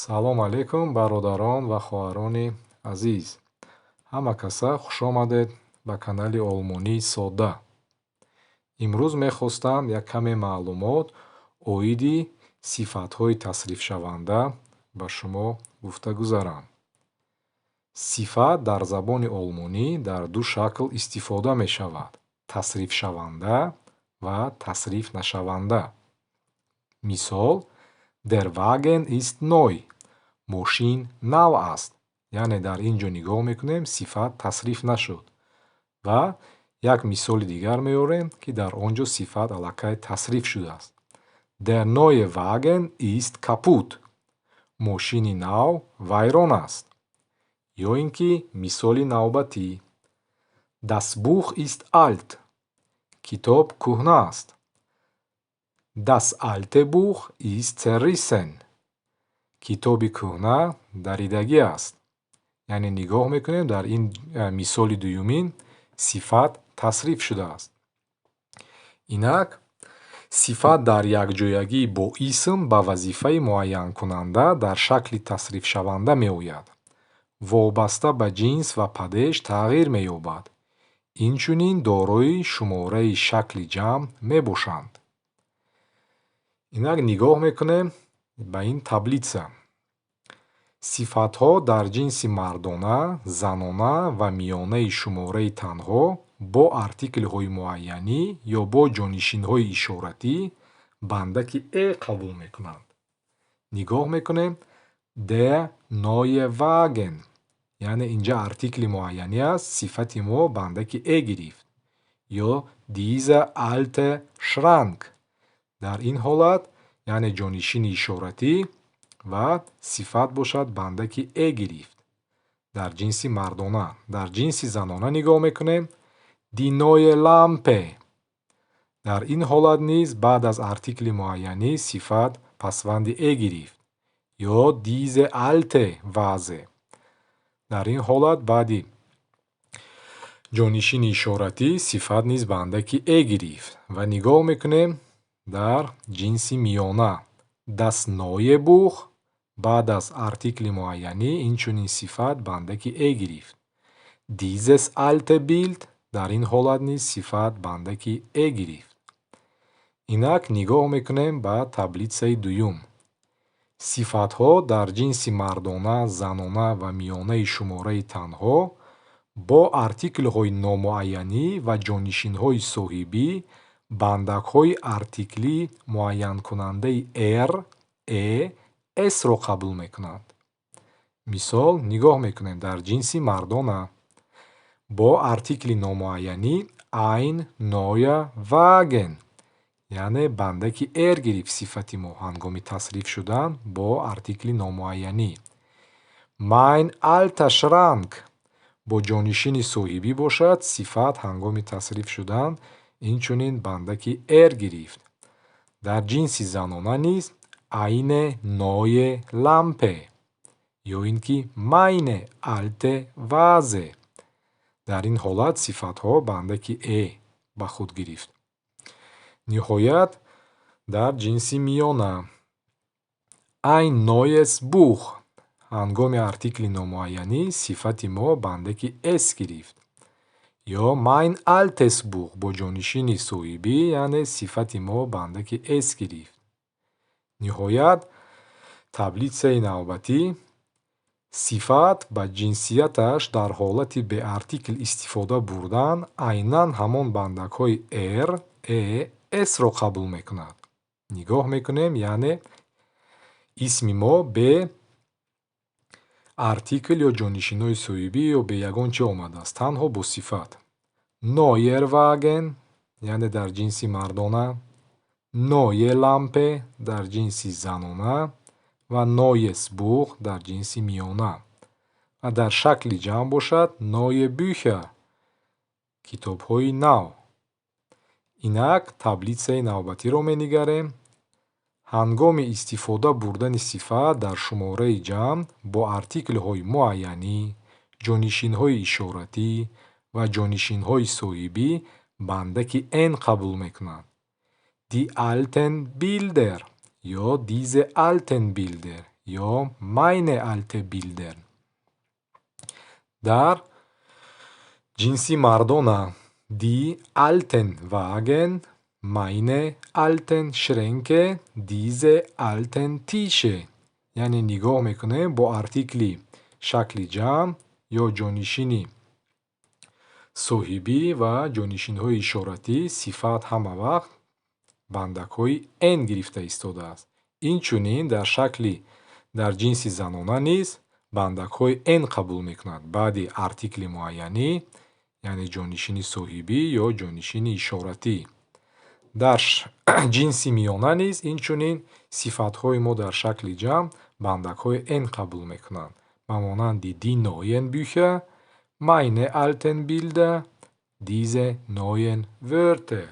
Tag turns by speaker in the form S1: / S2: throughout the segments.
S1: Салом алейкум, бародарон ва хоҳарони азиз! Ҳама каса хушомадед ба канали Олмонии Содда. Имрӯз мехостам як каме маълумот оиди сифатҳои тасрифшаванда ба шумо гуфта гузарам. Сифат дар забони олмонӣ дар ду шакл истифода мешавад: тасрифшаванда ва тасрифнашаванда. Мисол: Der Wagen ist neu. Мошин нав аст. Яъне дар ин ҷо нигоҳ мекунем, сифат тасриф нашуд. Ва як мисоли дигар меорем, ки дар он ҷо сифат аллакай тасриф шудааст. Der neue Wagen ist kaputt. Мошини нав вайрон аст. Ё ин ки мисоли навбатӣ: Das Buch ist alt. Китоб кӯҳна аст. Das alte Buch ist zerrissen. Китоби кӯҳна даридагӣ аст. Яъне нигоҳ мекунем, дар ин мисоли дуюмин сифат тасриф шудааст. Инак, сифат дар якҷоягӣ бо исм ба вазифаи муайянкунанда дар шакли тасрифшаванда меояд. Вобаста ба ҷинс ва падеж тағйир меёбад. Инчунин дорои шумораи шакли ҷамъ мебошанд. Инак, нигоҳ мекунем ба ин таблица. Сифатҳо дар ҷинси мардона, занона ва миёнаи шумораи танҳо бо артиклҳои муайянӣ ё бо ҷонишинҳои ишоратӣ бандаки «e» қабул мекунанд. Нигоҳ мекунем: Der neue Wagen. Яъне инҷа артикли муайянӣ аст, сифати мо бандаки «e» гирифт. Ё Dieser alte Schrank. Дар ин ҳолат, яъне ҷонишини ишоратӣ ва сифат бошад, бандаки «e» гирифт дар ҷинси мардона. Дар ҷинси занона нигоҳ мекунем: Die neue Lampe. Дар ин ҳолат низ баъд аз артикли муайянӣ сифат пасванди «e» гирифт. Ё Diese alte Vase. Дар ин ҳолат баъди ҷонишини ишоратӣ сифат низ бандаки «e» гирифт. Ва нигоҳ мекунем дар ҷинси миёна: Das neue Buch. Баъд аз артикли муайянӣ инчунин сифат бандаки «e» гирифт. Dieses alte Bild. Дар ин ҳолат низ сифат бандаки «e» гирифт. Инак, нигоҳ мекунем ба таблицаи дуюм. Сифатҳо дар ҷинси мардона, занона ва миёнаи шумораи танҳо бо артиклҳои номуайянӣ ва ҷонишинҳои соҳибӣ бандакҳои артиклии муайянкунандаи «er», «e», «s»-ро қабул мекунанд. Мисол, нигоҳ мекунем дар ҷинси мардона: бо артикли номуайянӣ ein neuer Wagen, яъне бандаки «er» гирифт сифати мо ҳангоми тасриф шудан бо артикли номуайянӣ. Mein alter Schrank. Бо ҷонишини соҳибӣ бошад, сифат ҳангоми тасриф шудан инчунин бандаки «er» гирифт. Дар ҷинси занона низ eine neue Lampe ё ин ки meine alte Vase. Дар ин ҳолат сифатҳо бандаки «e» ба худ гирифт. Ниҳоят, дар ҷинси миёна: ein neues Buch. Ҳангоми артикли номуайянӣ сифати мо бандаки «s» гирифт. Ё mein altes Buch. Бо ҷонишини соҳибӣ, яъне сифати мо бандаки «s» гирифт. Ниҳоят, таблицаи навбатӣ: сифат ба ҷинсияташ дар ҳолати беартикл истифода бурдан айнан ҳамон бандакҳои «er», «e», «s»-ро қабул мекунад. Нигоҳ мекунем, яъне исми мо бе артикл ё ҷонишинҳои соҳибӣ ё бе ягон чӣ омадааст, танҳо бо сифат. Neuer Wagen, яъне дар ҷинси мардона, neue Lampe дар ҷинси занона ва neues Buch дар ҷинси миёна. Ва дар шакли ҷамъ бошад, neue Bücher, китобҳои нав. Инак, таблицаи навбатиро менигарем. Ҳангоми истифода бурдани сифат дар шумораи ҷамъ бо артиклҳои муайянӣ, ҷонишинҳои ишоратӣ ва ҷонишинҳои соҳибӣ бандаки «n» қабул мекунанд. Die alten Bilder ё diese alten Bilder. ё meine alte Bilder. Дар ҷинси мардона: die alten Wagen, meine alten Schränke, diese alten Tische. Яъне нигоҳ мекунем, бо артикли шакли ҷамъ ё ҷонишини соҳибӣ ва ҷонишинҳои ишоратӣ сифат ҳама вақт бандакҳои н гирифта истодааст. Инчунин дар шакли дар ҷинси занона низ бандакҳои н қабул мекунад баъди артикли муайянӣ, яъне ҷонишини соҳибӣ ё ҷонишини ишоратӣ. Дар ҷинси миёна низ инчунин сифатҳои мо дар шакли ҷамъ бандакҳои н қабул мекунанд, ба монанди die neuen Bücher, meine alten Bilder, diese neuen Wörter.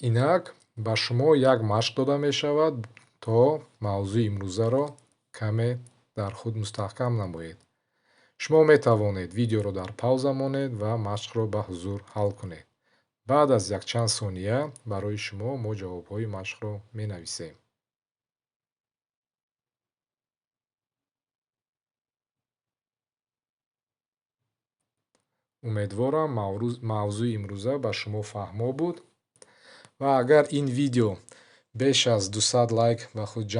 S1: Инак ба шумо як машқ дода мешавад, то мавзӯи имрӯзаро каме дар худ мустаҳкам намоед. Шумо метавонед видеоро дар пауза монед ва машқро ба ҳузур ҳал кунед. Баъд аз якчанд сония барои шумо мо ҷавобҳои машқро менависем. Умедворам, мавзӯи имрӯза ба шумо фаҳмо буд ва агар ин видео беш аз 200 лайк ба худ ҷамъ